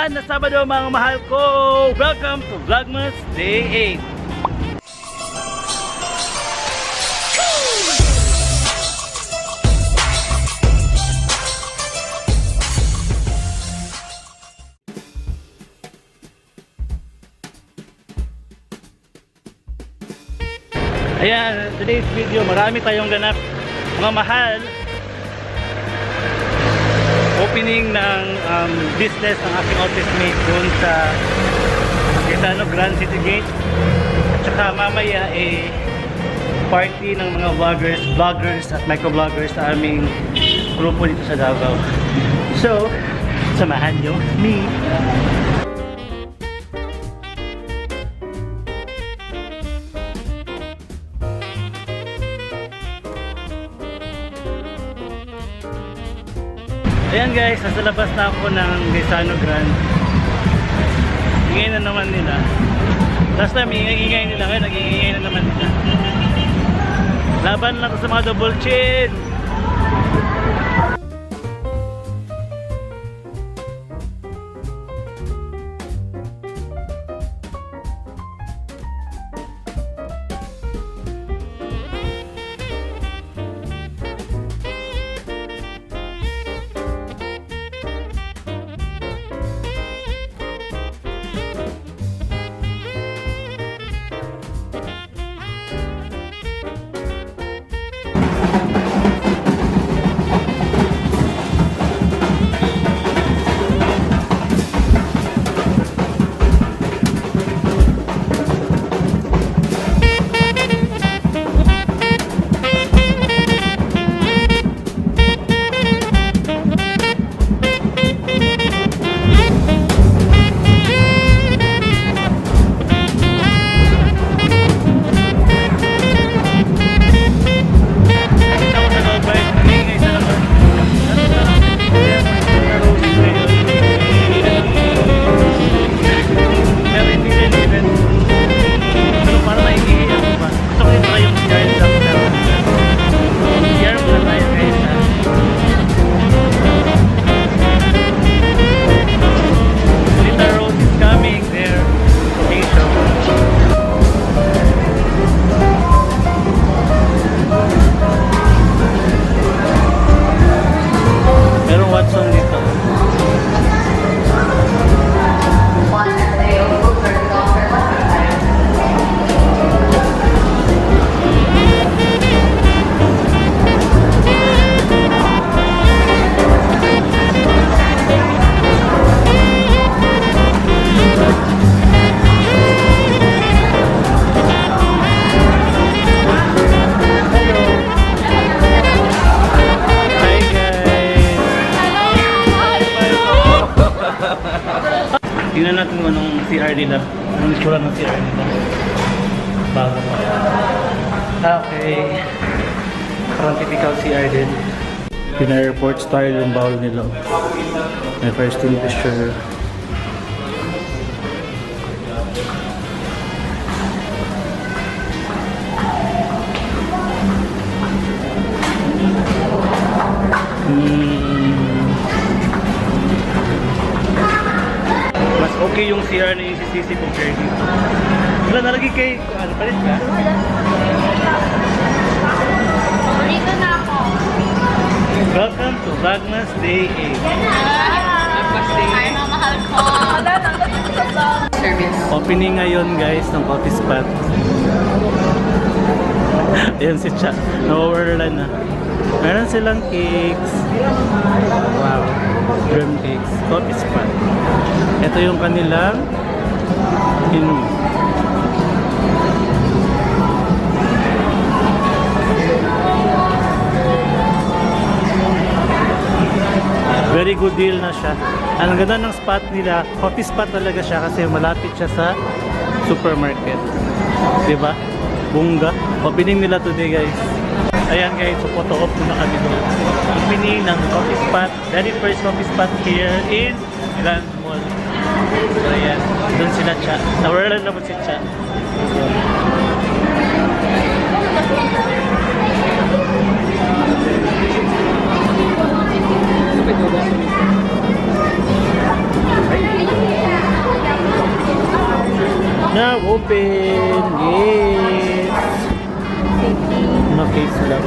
Maulan na Sabado, mga mahal ko! Welcome to Vlogmas Day 8! Ayan, today's video, marami tayong ganap, mga mahal. Opening ng business ng aking office mate doon sa Gaisano Grand City Gate. At saka mamaya eh, party ng mga vloggers, vloggers at microbloggers sa aming grupo dito sa Davao. So, samahan nyo me. Ayan guys, nasa labas na ako ng Gaisano Grand. Ingay na naman nila. Last time, ingay-ingay nila. Ngayon, nag-iingay na naman nila. Laban lang to sa mga double chin! Ako sa loob guys, ingay sa labas. Pero hindi siya event. Pero parang naiihi ako ba? Gusto ko dito yung yarn lang pero yarn muna tayo, guys, ha. Little Rose is coming there. Okay, so merong Watson dito. Hi guys! Tingnan natin kung anong CR nila. Anong itsura ng CR nila. Bago pa. Okay. Parang typical CR din. Pina-airport style yung bowl nila. May first extinguisher. Mas okay yung CR na ECCC compared dito. Wala nalagay kay ano palit ka? Dito na ako. Welcome to Vlogmas Day 8. Hi, mga mahal ko. Service. Opening ngayon guys ng coffee spot. Ayan si Cha. Na-overrun na. Meron silang cakes. Wow. Dream cakes. Coffee spot. Ito yung kanilang menu. Very good deal na siya. Ang ganda ng spot nila, coffee spot talaga siya kasi malapit siya sa supermarket. 'Di ba? Bongga. Opening nila today, guys. Ayan guys, so photo op muna kami doon. Opening ng coffee spot, very first coffee spot here in Grand Mall. So ayan, doon sila Cha. Nawalan na po si Cha. Ayan. Open! Yes! Ano case lang?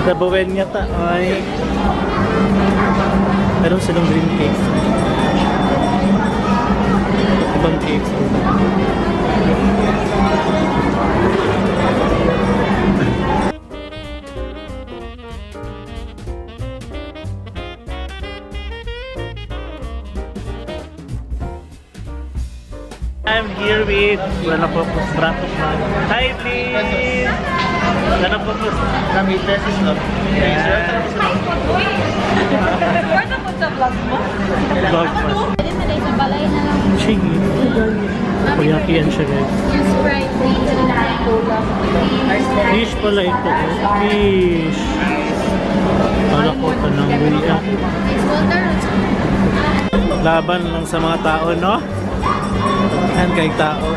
Dabawen niya ta. Ay. Meron silang green cakes. Ibang cakes. I'm here with Wala Focus Brato Vlog. Hi, please! Wala Focus. Kami pesos lang. Yeah. Pwede po sa vlog mo? Vlog mo. Pwede na sa balay na lang. Chingy. Kuyaki yan siya, guys. Yung Sprite, na cola. Fish pala ito. Oh. Fish. Pala ko pa ng buya. It's colder. Laban lang sa mga tao, no? Yan kay tao.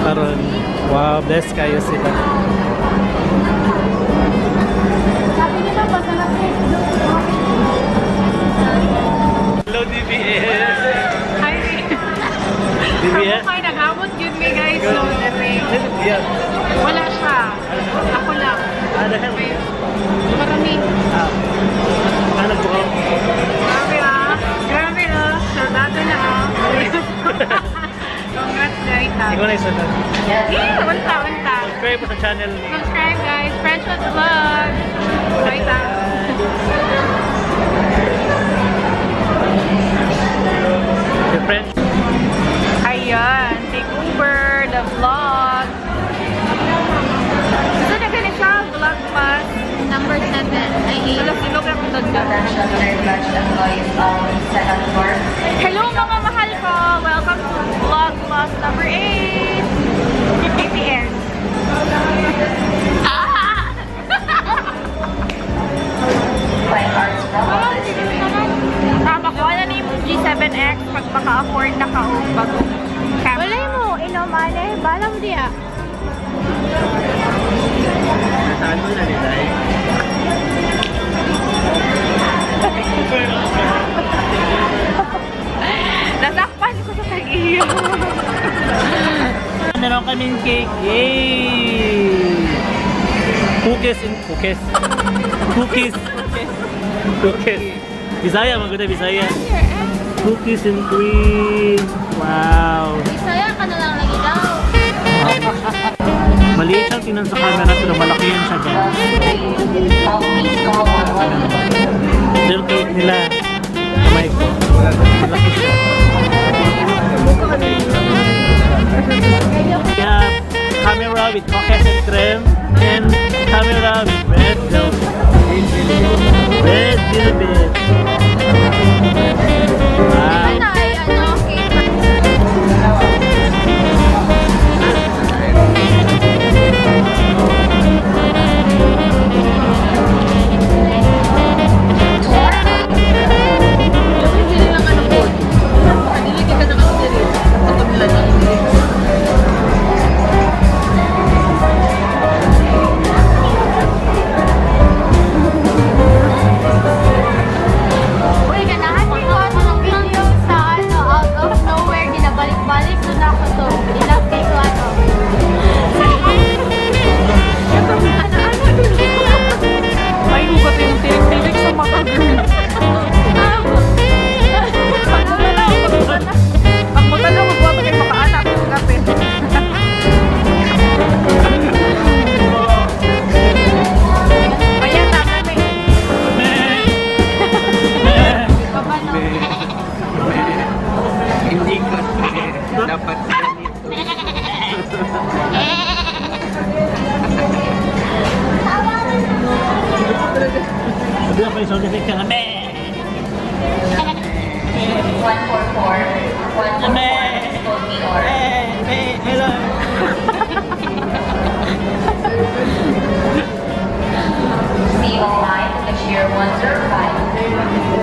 Karon, wow, bless kayo sila. Sabi nila, masarap eh. Hello, DBS! Hi. DBS? Okay, naghamot yun me guys. So, anyway, Yeah. wala siya. Ako lang. Ah, dahil. May, marami. Ah, ah, nagbuka. Grabe ah. Grabe ah. Soldado na ah. Congrats guys ah. Ikaw na isa na. Yeah, unta, unta. Subscribe po sa channel ni Subscribe guys. Precious Vlog. Bye ta. The French. Ayan, take over the vlog. Gusto na ganit siya, vlog mas. Number 7. Ay, 8. Wala silog akong dagdag. Third batch employees on second floor. Hello mga mahal ko! Welcome to vlog vlog number 8! BTS. Ah! Fine Arts from Office Doing. Ah, makuha na ni yung G7X pag maka-afford na ka og bagong camera. Wala mo, inom ale. Balam diya. Nasaan mo na nila eh? Nasakpan ko sa tag-iyo. Meron kaming cake. Yay! Cookies and cookies. Cookies. Cookies. Bisaya, maganda Bisaya. Cookies and cream. Wow. Bisaya ka na lang lagi daw. Maliit siyang tingnan sa camera pero malaki yan siya, guys. Call please call 111. Pero cake nila. Kamay ko. Malaki siya. We have camera with cookies and cream and camera with red velvet. Red velvet. Wow. Ano ay, ano, cake. Uy, ganahan ko ano ng video sa ano, out of nowhere, ginabalik-balik doon ako to. Ilapit ko ano. Ay, hugot yung tirik-tirik sa mata. Ang mata na magwato kay makaanak yung kape. Ayan, tama na eh. Hindi ko dapat ganito. Sabi ako yung sound effect ka. Meh! 144. 144. Code VR. Meh! Meh! Hello! COI cashier 105.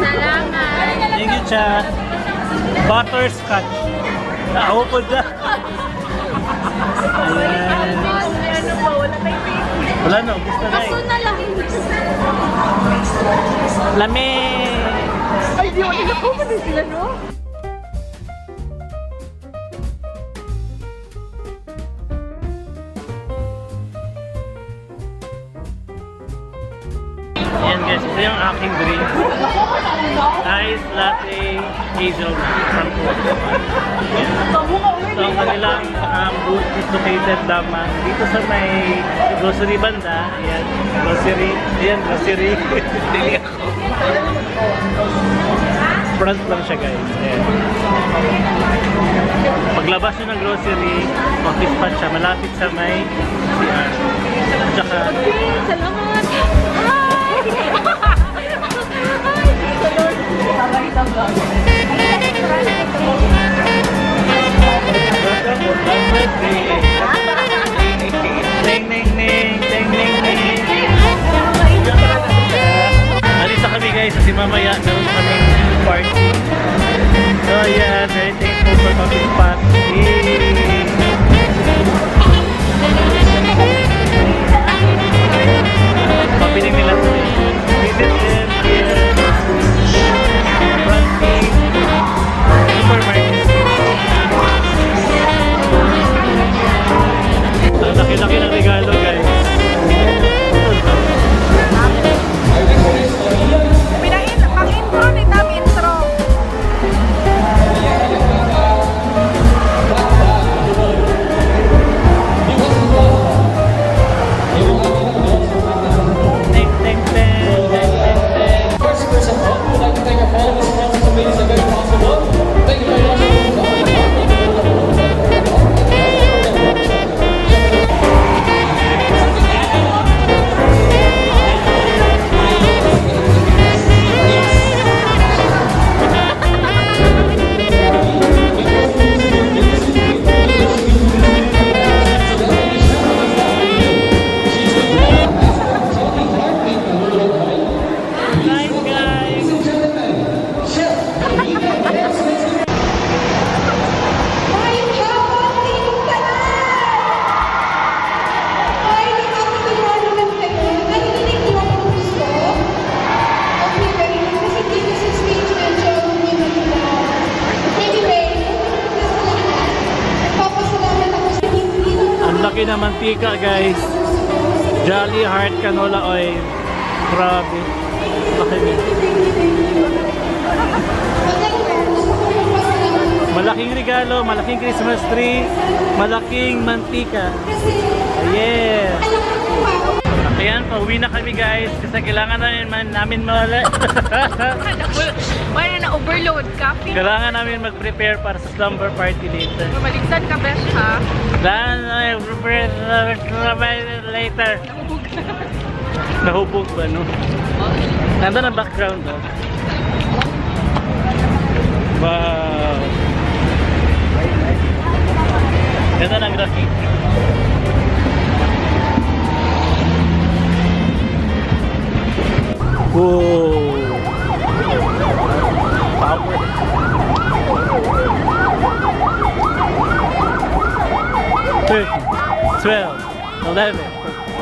Salamat. Thank you, Cha. Butterscotch. Ako po na. Ayan. Wala na, ubos na Kaso na eh. na lang. Lami! Di mo nila ko sila, no? Ayan guys, ito yung aking drink. Ice latte hazelnut from Coke. So ang kanilang booth is located lamang dito sa may grocery banda. Ayan, grocery. Ayan, grocery. Dili ako. Front lang siya, guys. Ayan. Paglabas nyo ng grocery, coffee spot siya. Malapit sa may CR. Tsaka, Salamat! Hi! Ning, ning, ning, ning, ning, ning. Alis na kami, guys, kasi mamaya meron kaming party. So yeah, very thankful for coffee spot. Yay! Papiling nila today. Visit them here. Front page. Supermarket. Ang laki-laki ng regalo, guys. Pinain, pang-intro ni Tam, intro. Ting, ting, ting, ting, ting, ting. First person up, we'd like to thank our followers, friends, and made this event possible. Thank you very much. Nice, guys! May hapon kayong tanan! Ay, nakakatuwa naman kayo. Narinig niyo ako gusto? Okay, very good. Kasi dito sa stage medyo lumilitaw. Anyway, una sa lahat, nagpapasalamat ako sa hindi lang Ang laki ng mantika, guys. Jolly Heart Canola Oil. Grabe. Laki niya. Thank you, thank you. Pagkakataon, gusto ko rin magpasalamat sa Malaking regalo, malaking Christmas tree, malaking mantika. kasi Yeah! alam ko kung paano Ayan, pauwi na kami, guys, kasi kailangan namin mawala. Wala na overload ka. Kailangan namin mag-prepare para sa slumber party later. Maligsan ka, besh, ha? Kailangan namin prepare later. Nahubog ba, no? Nandun ang background, oh. Wow! Ganda ng graffiti. Whoa! Power! 13, 12, 11,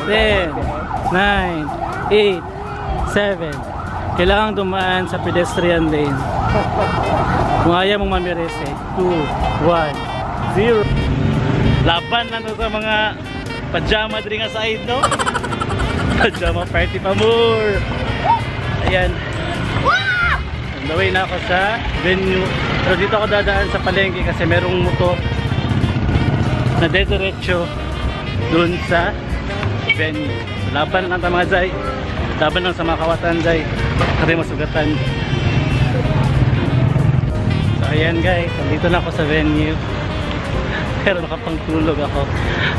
10, 9, 8, 7. Kailangan dumaan sa pedestrian lane. Kung ayaw mong mamirese, 2, 1, 0. Laban na to sa mga pajama diri nga side, no? Pajama party pa more! Ayan. On the way na ako sa venue. Pero dito ako dadaan sa palengke kasi merong motor na dediretso dun sa venue. So, laban lang ta mga zay. Laban lang sa mga kawatan, zay. Kasi masugatan. So ayan guys, nandito na ako sa venue. Pero nakapangtulog ako.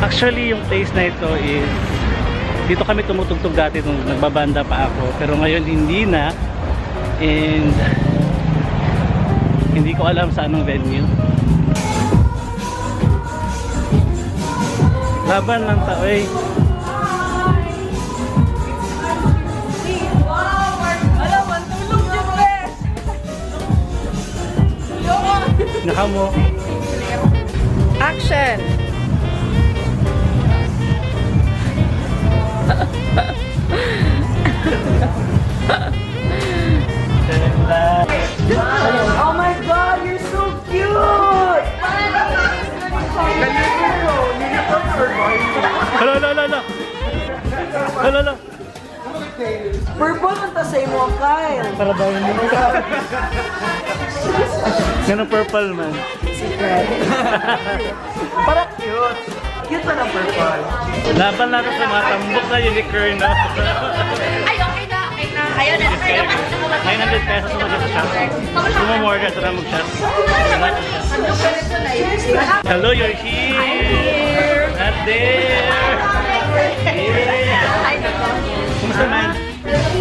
Actually, yung place na ito is dito kami tumutugtog dati nung nagbabanda pa ako. Pero ngayon hindi na. And hindi ko alam sa anong venue. Laban lang ta, oy. Alam, ang tulog yun, besh! Naka mo. Action! Relax. Hala, hala, hala, hala. Hala, hala. Purple man ta sa imo, Kyle. Para ba yun? Ganun purple man. Secret. Para cute. Cute pa ng purple. Laban natin sa mga tambok na unicorn, no? Ay, okay na, okay na. Ayaw na. 900 pesos mo siya sa shop. Kung mo order, tara mag-shop. Hello, you're here! Not there! Yeah. Ay, nako. Kumusta man?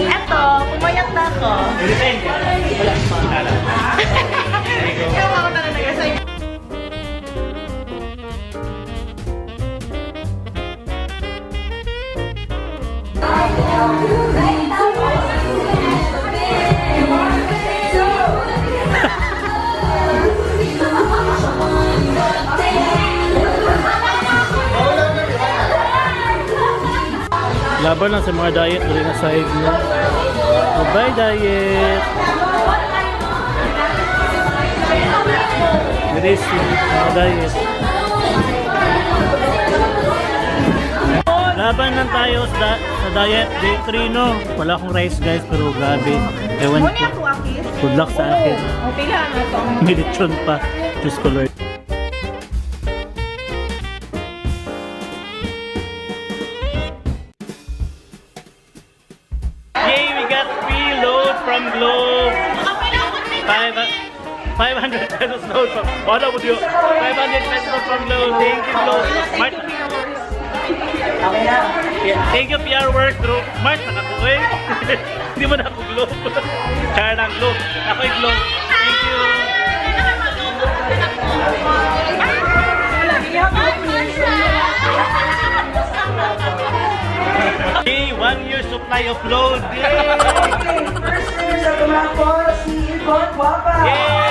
Eto, pumayat na ako. Resign ka? Wala. Wala. Kaya ako na nag-resign. Laban lang sa mga diet, rin na side no. Bye diet! There is mga diet. Laban lang tayo sa diet day 3 no. Wala akong rice guys pero grabe. Ewan ko. Good luck sa akin. May lechon pa. Diyos ko Lord. Yay! We got free load from Globe! 500 pesos load from... Wala mo diyo! 500 pesos from Globe! Thank you, Globe! Mart, yeah, thank you, PR Work Group. Mart, man ako eh. Hindi mo na ako Globe. Char lang, Globe. Ako'y Globe. Thank you! Yay! 1 year supply of load! Yay! Okay, first winner sa tumako, si Yvonne Guapa. Yay!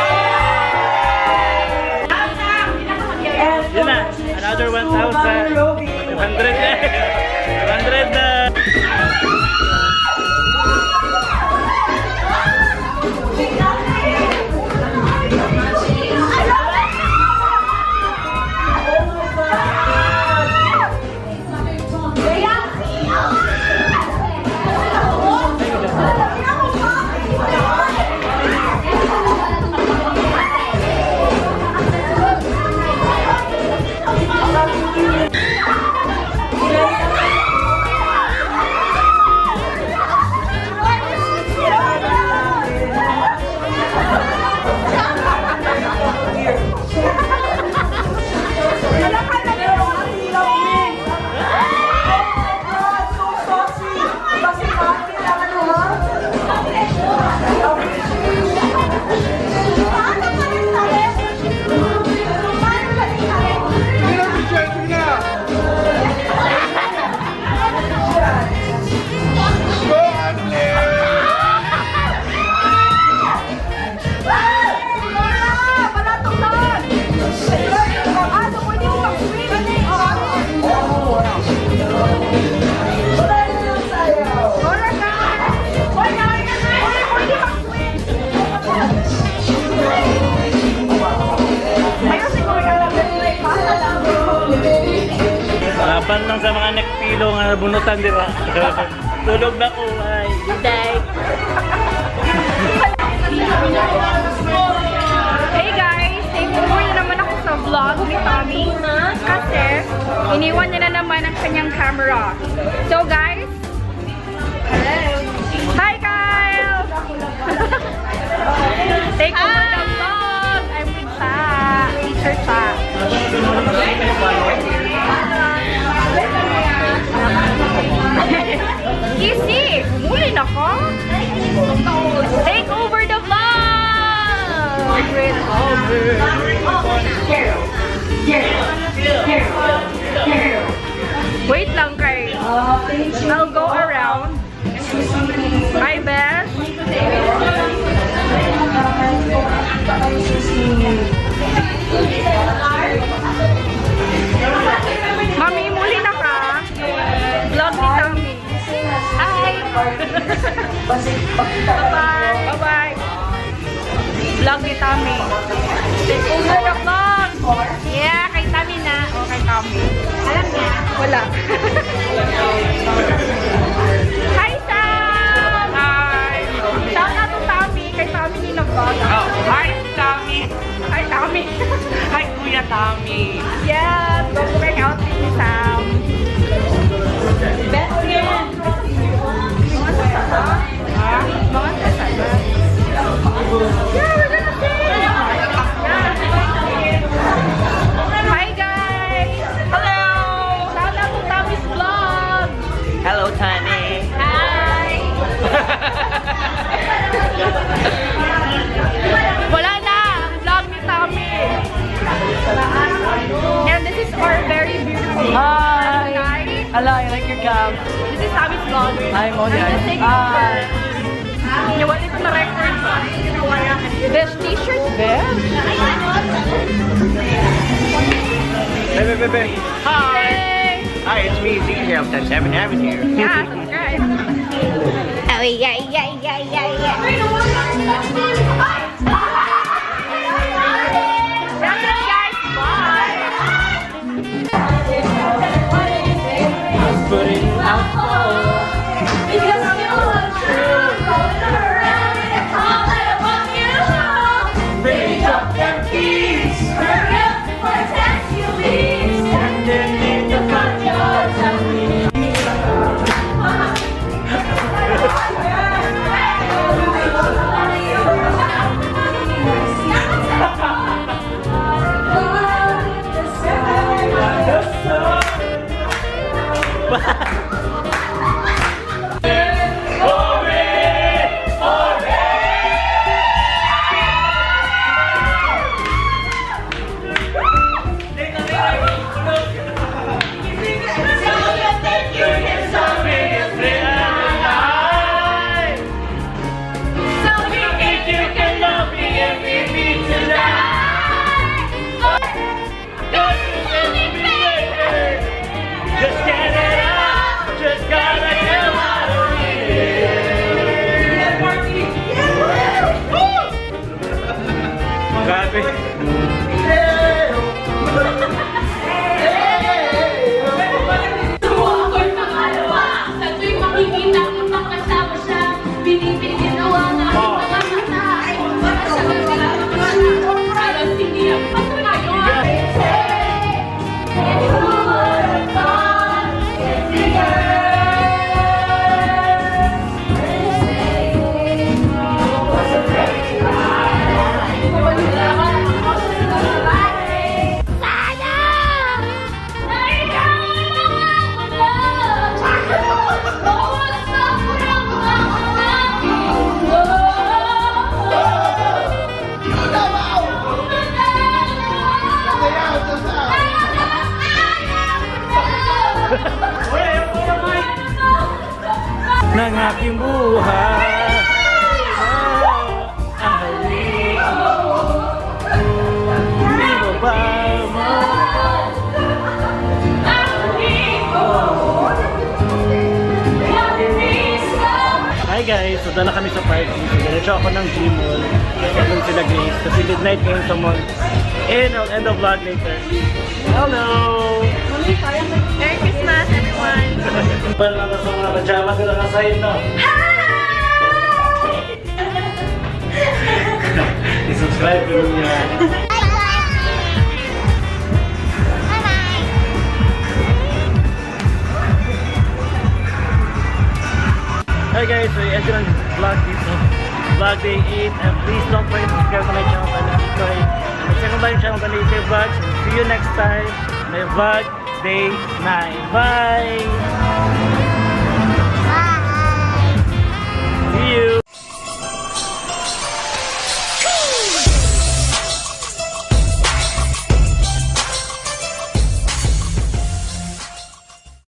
And Yun na, congratulations another to 1,000. Mami Roby. 100 na. 100 na. Oh my God! Oh my God, so saucy! Kasi mati lang ano ha? Wala na lang sayaw. Laban lang sa mga neck pillow nga nabunutan, di ba? Tulog na ko. Ay, good night. Hey guys! Thankful na naman ako sa vlog ni Tommy kasi iniwan niya na naman ang kanyang camera. So guys, hello! Hi Kyle! Take over the vlog! I'm with Cha, Teacher Cha. Easy! Muli na ko! Take over the vlog! Wait lang kay. I'll go around. Hi, Besh. Mami, muli na ka. Vlog ni Tami. Hi! Bye-bye! Bye-bye! Vlog ni Tami. Take over the vlog! Yeah, kay Tami na. Okay. Tommy. Alam niya? Wala. Hi, Sam! Hi! Shout out to Tommy. Kay Tommy ni nag-vlog. Oh, hi, Tommy! Hi, Tommy. Hi, Kuya Tommy! Yes! Go po kayong outfit ni Sam. Best friend! Mga sasala? Ha? Mga sasala? Yeah, we're gonna sing! Yeah. Hi, guys! Hello! Shout out to Tommy's vlog! Hello, Tani. Hi! Wala na! Ang vlog ni Tommy! And this is our very beautiful Hi! guys. Hello, I like your cap. This is Tommy's vlog. I'm on I'm just taking Hi. over. Wala ito na record ba? This t-shirt, Besh? Bebe, bebe. Hi! Hi, it's me, ZJ of 107 Avenue. Yeah, subscribe. Oh, yeah. That's it, guys. Bye! Putting out Because you look true, rolling around in a car that I want you home. Baby, drop them keys. Hurry up before a taxi leaves. Underneath the front yard, tell me. So you Think you can love me and leave me tonight? Don't you let me later. Just get it out. Just gotta get out of here. Grabe. Ako'y pangalawa. Sa tuwing makikita kitang kasama siya, binibigyan ang aking mga mata. Para sa gabi, halos hindi na patunayan. And who would have thought it'd be Sana! Na ikaw ang makakulog! Bawat sobrang ang aking buhay. Ng aking buhay. Ang halik. Hindi mo ba ma- Hi guys! So dala kami sa party. So diretso ako ng G-Mall. Doon sila Grace. Kasi midnight ngayon sa mall. And I'll end the vlog later. Hello! Merry Christmas, everyone! Well, nasa sa mga pajama sila kasayid, no? Hi! I-subscribe ko rin niya. Bye guys! Bye-bye! Hi guys, so i-end ko ng vlog dito. Vlog day 8, and please don't forget to subscribe to my channel, Tani Kikoy. My second live channel, Tani Kikoy Vlogs. See you next time. My vlog day 9. Bye!